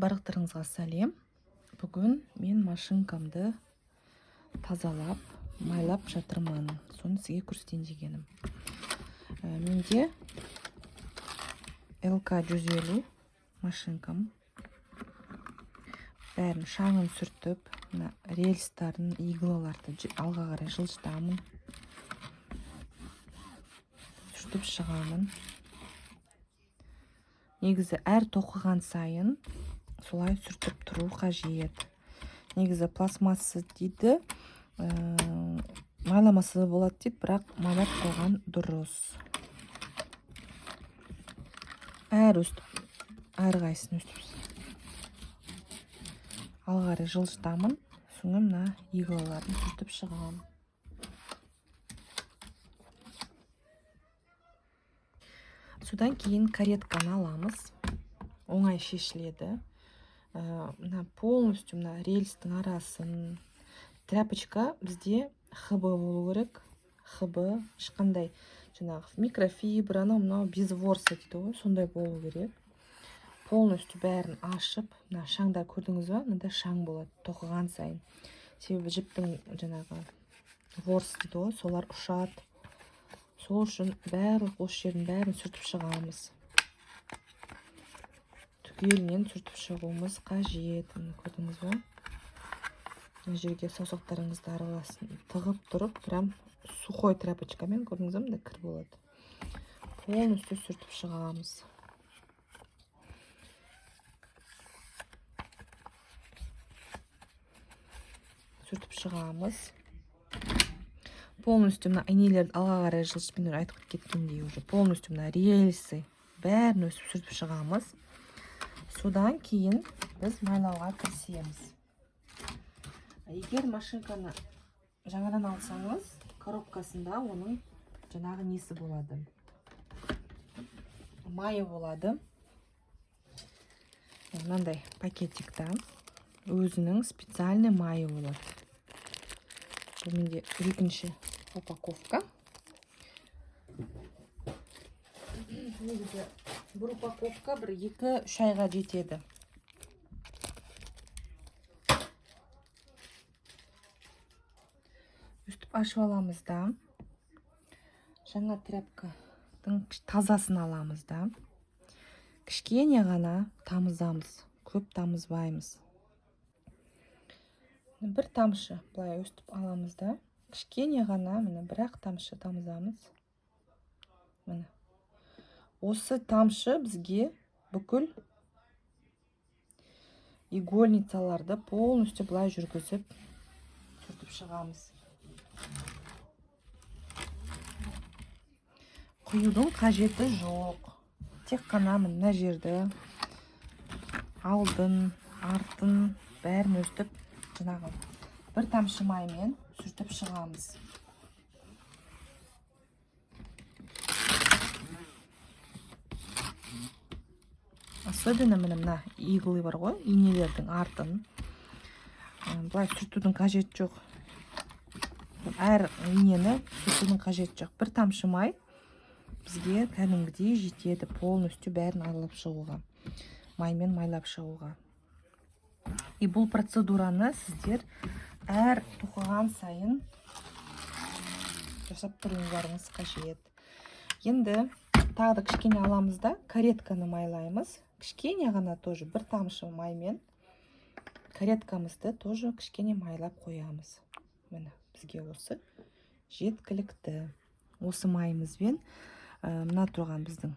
Барлықтарыңызға сәлем. Бүгін мен машинкамды тазалап, майлап жатырмын. Соны сізге көрсетейін дегенім. Менде ЛК 150 машинкам. Бәрін шаңын сүртіп, мына рельстарын, иглаларды алға қарай жылжытамын. Сүртіп шығамын. Негізі әр тоқыған сайын солай сүртіп тұру қажет. Негізі пластмассы дейді, майламаса да болады дейді, бірақ майлап қойған дұрыс. Әр өстіп, әрқайсысын өстіп алға қарай жылжытамын, соңы мына иглаларын сүртіп шығамын. Содан кейін каретканы аламыз. Оңай шешіледі. Мына полностью мына рельстің арасын. Тряпочка бізде ХБ болу керек. ХБ ешқандай жаңағы микрофибра, анау мынау без ворса дейді ғой, сондай болу керек. Полностью бәрін ашып, мына шаңдар көрдіңіз ба? Мында шаң болады тоқыған сайын. Себебі жіптің жаңағы ворс дейді ғой, солар ұшады. Сол үшін барлық осы жердің бәрін сүртіп шығамыз. Түгелінен сүртіп шығуымыз қажет. Міне көрдіңіз ба? Мына жерге саусақтарыңызды араласын тығып тұрып, прям сухой тряпочкамен, көрдіңіз ба, мында кір болады. Полностью сүртіп шығамыз. Сүртіп шығамыз. Полностью мына инелерді алға қарай жылжытып, мен айтып кеткендей уже полностью мына рельсы бәрін өсіп сүртіп шығамыз. Содан кейін біз майлауға кірісеміз. Егер машинканы жаңадан алсаңыз, коробкасында оның жаңағы несі болады, майы болады. Мынандай пакетикта өзінің специальный майы болады. Бұл менде екінші упаковка. Негізі бір упаковка бір екі-үш айға жетеді. Өстіп ашып аламыз да, жаңа тряпканың тазасын аламыз да, кішкене ғана тамызамыз, көп тамызбаймыз. Бір тамшы былай өстіп аламыз да, кішкене ғана, міне бір-ақ тамшы тамызамыз. Міне. Осы тамшы бізге бүкіл игольницаларды полностью былай жүргізіп сүртіп шығамыз. Құюдың қажеті жоқ. Тек қана мына жерді алдын, артын бәрін өстіп жаңағы бір тамшы маймен сүртіп шығамыз. Особенно міне мына иглы бар ғой, инелердің артын. Былай сүртудің қажеті жоқ. Әр инені сүртудің қажеті жоқ. Бір тамшы май бізге кәдімгідей жетеді полностью бәрін аралап шығуға, маймен майлап шығуға. И бұл процедураны сіздер әр тоқыған сайын жасап тұруларыңыз қажет. Енді тағы да кішкене аламыз да, каретканы майлаймыз. Кішкене ғана тоже бір тамшы маймен кареткамызды тоже кішкене майлап қоямыз. Міне бізге осы жеткілікті. Осы майымызбен, мына тұрған біздің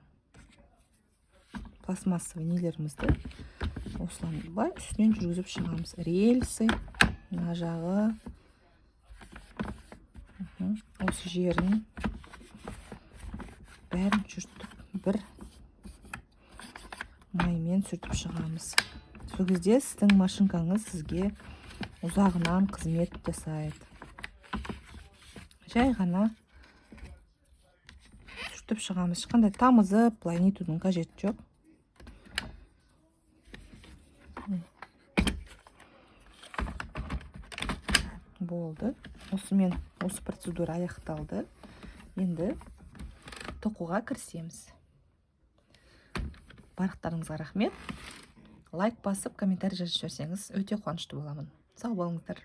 пластмассовый нелерімізді осылай былай үстінен жүргізіп шығамыз. Рельсы, мына жағы, осы жерін бәрін сүртіп, бір маймен сүртіп шығамыз. Сол кезде сіздің машинкаңыз сізге ұзағынан қызмет жасайды. Жай ғана сүртіп шығамыз. Ешқандай тамызып, былай нетудің қажеті жоқ. Болды. Осымен осы процедура аяқталды. Енді тоқуға кірісеміз. Барлықтарыңызға рахмет. Лайк басып, комментарий жазып жіберсеңіз, өте қуанышты боламын. Сау болыңыздар.